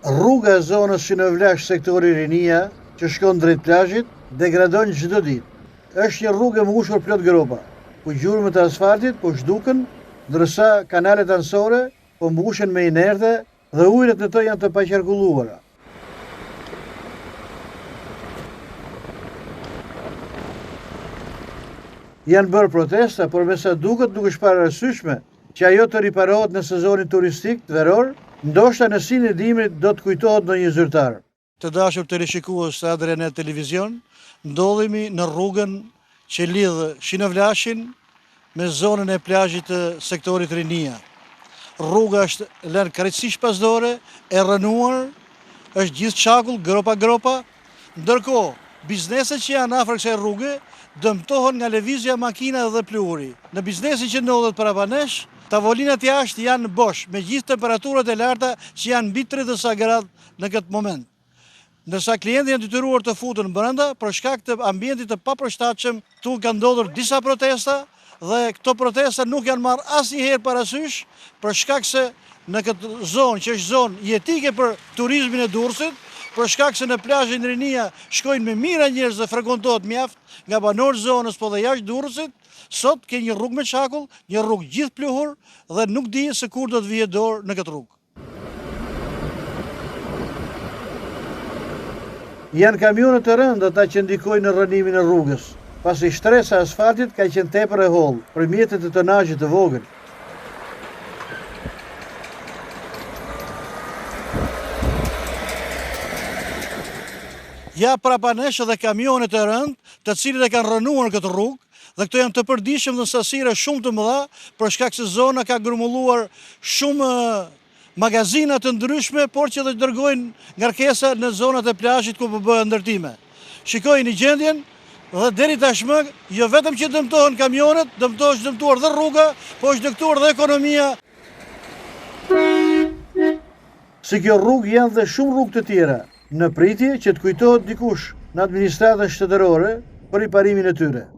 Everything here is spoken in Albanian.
Rruga e zonës Shinovlash sektori Rinia, që shkon drejt plazhit, degradon çdo ditë. Është një rrugë e mbushur plot gropa, ku gjurmët e asfaltit po zhduken, ndërsa kanalet anësore po mbushen me inerte dhe ujërat në to janë të paqarkulluara. Janë bërë protesta, por me sa duket nuk është parë arsyeshme që ajo të riparohet në sezonin turistik veror, ndoshta në stinën e dimrit do të kujtohet ndonjë zyrtar. Të dashur teleshikues të Adrianet Televizion, ndodhemi në rrugën që lidh Shinovlashin me zonën e plazhit të sektorit Rinia. Rruga është lënë krejtësisht pas dore, e rrënuar, është gjithë çakull, gropa gropa, Ndërkohë, bizneset që janë afër kësaj rruge dëmtohen nga lëvizja e makinave dhe pluhuri. Në biznesin që ndodhet prapa nesh, tavolinat jashtë janë bosh, me gjithë temperaturat e larta që janë mbi 30 sa gradë në këtë moment. Ndërsa klientët janë detyruar të futen brenda për shkak të ambientit të papërshtatshëm, këtu kanë ndodhur disa protesta dhe këto protesta nuk janë marrë asnjëherë parasysh për shkak se në këtë zonë që është zonë jetike për turizmin e Durrësit, për shkak se në plazhin Rinia shkojnë me mijëra njerëz dhe frekuentohet mjaft nga banorë të zonës po dhe jashtë Durrësit, sot ke një rrugë me çakull, një rrugë gjithë pluhur dhe nuk dihet se kur do të vihet dorë në këtë rrugë. Janë kamionët e rëndë ata që ndikojnë në rrënimin e rrugës, pasi shtresa e asfaltit ka qenë tepër e hollë për mjetet e tonazhit të vogël. Ja prapa nesh edhe kamionët e rëndë, të cilët e kanë rrënuar këtë rrugë, dhe këto janë të përditshëm dhe në sasira shumë të mëdha, për shkak se zona ka grumulluar shumë magazina të ndryshme, por që dhe dërgojnë ngarkesa në zonat e plazhit ku po bëhen ndërtime. Shikojeni gjendjen dhe deri tashmë jo vetëm që dëmtohen kamionët, dëmtohet është dëmtuar dhe rruga, po është dëmtuar dhe ekonomia. Si kjo rrugë janë dhe shumë rrugë të tjera, në pritje që të kujtohet dikush në administratën shtetërore për riparimin e tyre.